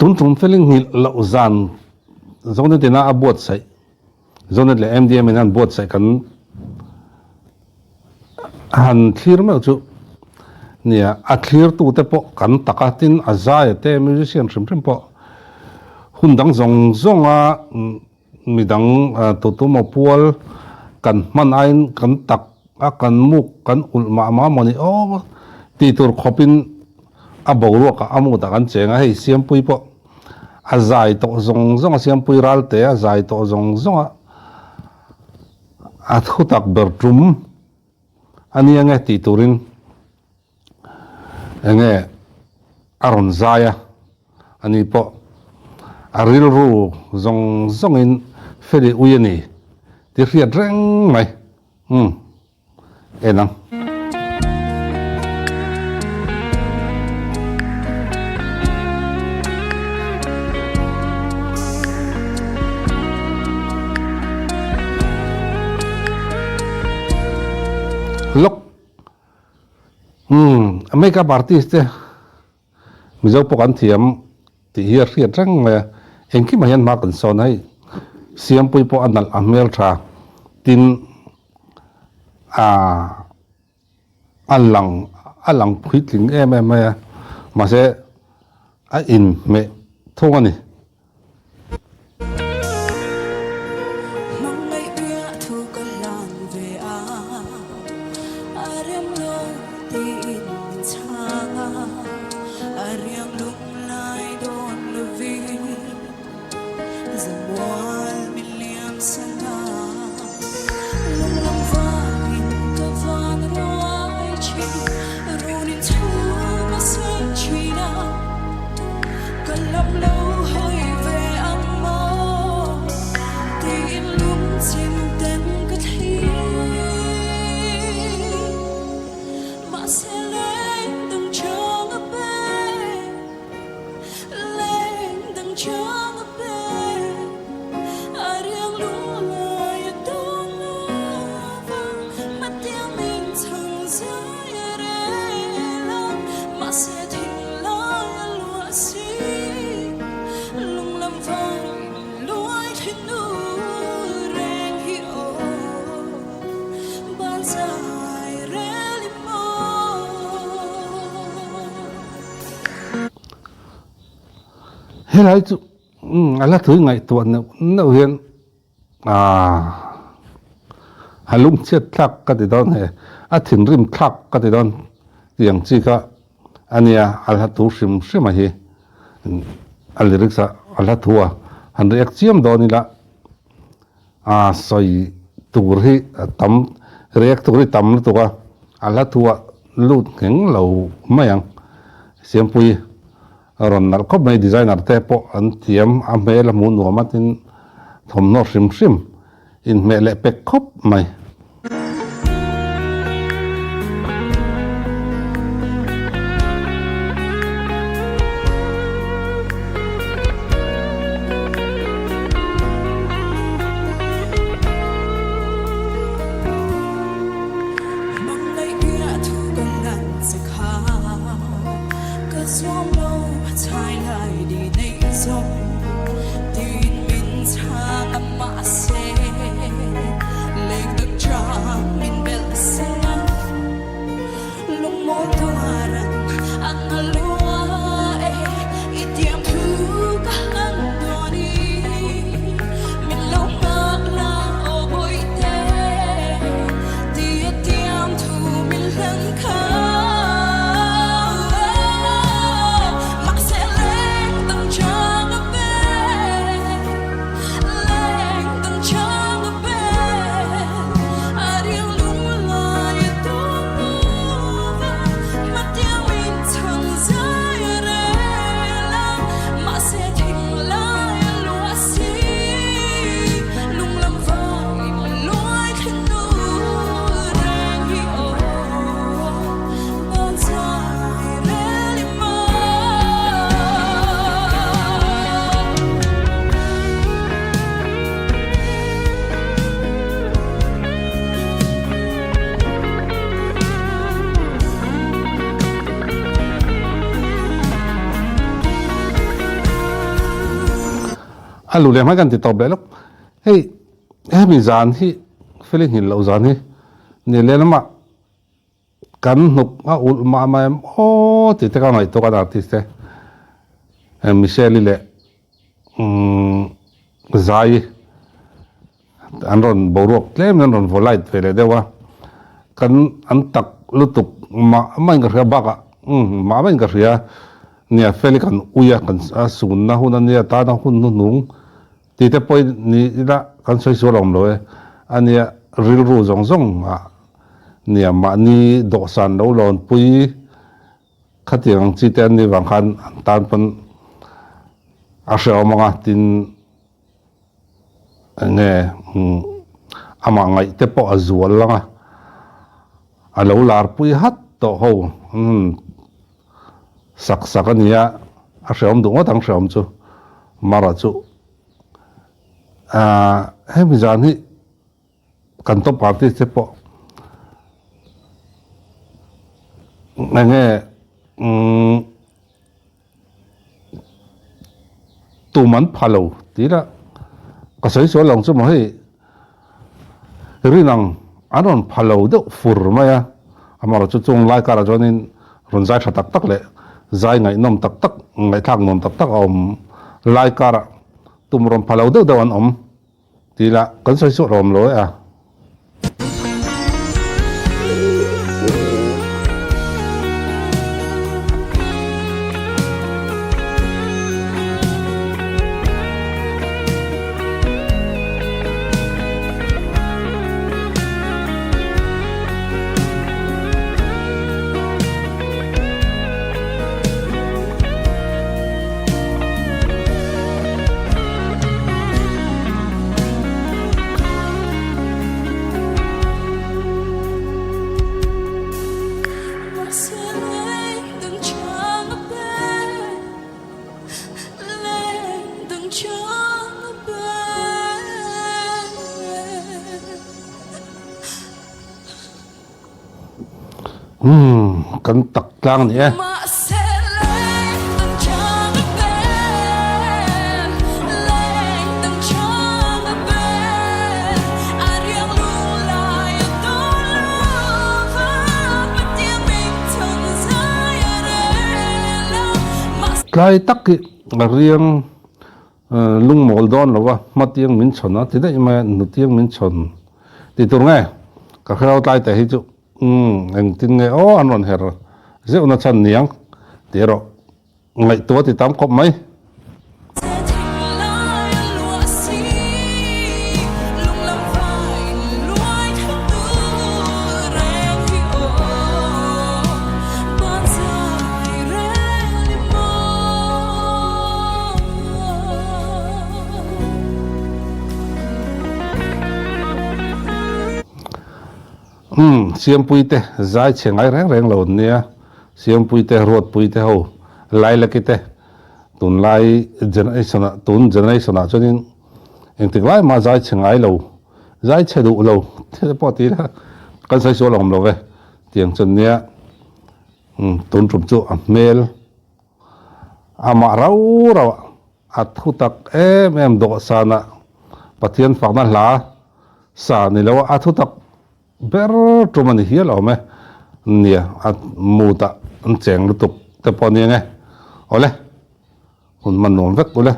Tun tum felin nghilh loh zan Zonet ina a buatsaih, Zonet leh MDM in an buatsaih kan han thlir meuh chu nia, a thlirtute pawh kan tak a, tin a zaia te musician hrim hrim pawh hun dang zawng zawnga Midang tutumaw pual kan hman aiin kan tak a, kan muk, kan ulh mah mah maw ni aw tih tur khawpin a boruakah a mutah kan cheng a, hei Siampui pawh a zai tawh zawng zawng a, Siampui ralte a zai tawh zawng zawng a, a thutak ber tum a nia nge tih turin Enge a rawn zai a, ani pawh a rilru zawng zawngin Feli ui a ni tih hriat reng mai. Umm, en ang. Lawk. Umm, a make up artist te Mizo pawh kan thiam tih hi a hriat reng mai a, engkimah hian hma kan sawn a, hei Siampui pawh a nalh a hmel tha tin ah a lang a lang puitling em em mai a, mahse a inhmeh thung a ni. Helai chu a la thui ngaihtuah neuh neuh hian Aaa a lungchhiat thlak ka ti dawn he, a thinrim thlak ka ti dawn tih ang chi kha a nia, a hla thu hrim hrim a hi a lyrics ah a hla thu a han react chiam dawn ila aa sawi tur hi a tam react tur hi tam lutuk a, a hla thu ah lut ngheng lo mai ang Siampuii. A rawn nalh khawp mai, designer te pawh an thiam, a hmel a hmuh nuam a tin thawmhnaw hrim hrim inhmeh leh pek khawp mai. A lu leh hmai kan ti tawp leh lawk. Hei hemi zan hi Feli nghilh loh zan hi ni lehlamah kan hnuk a ulh mah mah em aw tih te ka ngaihtuah kan artist te Michelle-i leh Zai an rawn boruak tlem an rawn vaw light ve leh deuh a, kan an tak lutuk mah mah in ka hria bakah umm mah mah in ka hria nia Feli kan ui a kan a sunna hun a nia tana hun hnuhnung tih te pawhin ni ila kan sawi sual awm lo e a nia rilru zawng zawng ah nia mahni dawhsan lo lawnpui Khatiang ang chi te an nih vang khan an tan pawn a hrehawm ang a, tin eng nge amah ngaih te pawh a zual lang a, a lo lar pui hat tawh ho sak sak a nia, a hrehawm duh ngawt ang hrehawm chu mara chu ahh hemi zan hi. Kan top artist te pawh eng nge umm tum an pha lo tih ila ka sawi sual lo ang chu maw hei rinang an rawn pha lo deuh fur mai a amaherawhchu chung lai karah chuanin rawn zai tha tak tak leh zai ngaihnawm tak tak ngaihthlak nuam tak tak a awm lai karah tum rawn pha lo deuh deuh an awm. Tih lah kan sawi suah rawm lo e a. Umm kan tak tlang ni e. Tlai tak hi a riang lungmawl dawn lo a, hmatiang min chhawn a ti daih mai a, nutiang min chhawn tih tur nge ka hrelo tlai teh hi chu. Umm, engtin nge aw an rawn her zeuh na chhan niang tih erawh ngaihtuah ti tam khawp mai. Umm, Siampui te zai chhe ngai reng reng lo an nia, Siampui te, Ruatpui te ho, Lailaki te, tunlai generation ah, tun generation ah chuanin engtik lai mah zai chhe ngai lo, zai chhe duh lo te pawh ti ila kan sawi sual awm lo ve tiang chuan nia, umm tun tum chu a hmel amah rau rau ah a thu tak em em dawhsan ah Pathian fakna hla Sa ni lo a, a thu tak ber tum a ni hial awm e. Nia, a mood ah an cheng lutuk te pawh a ni ang e. Awle, hun hman nuam vek ule.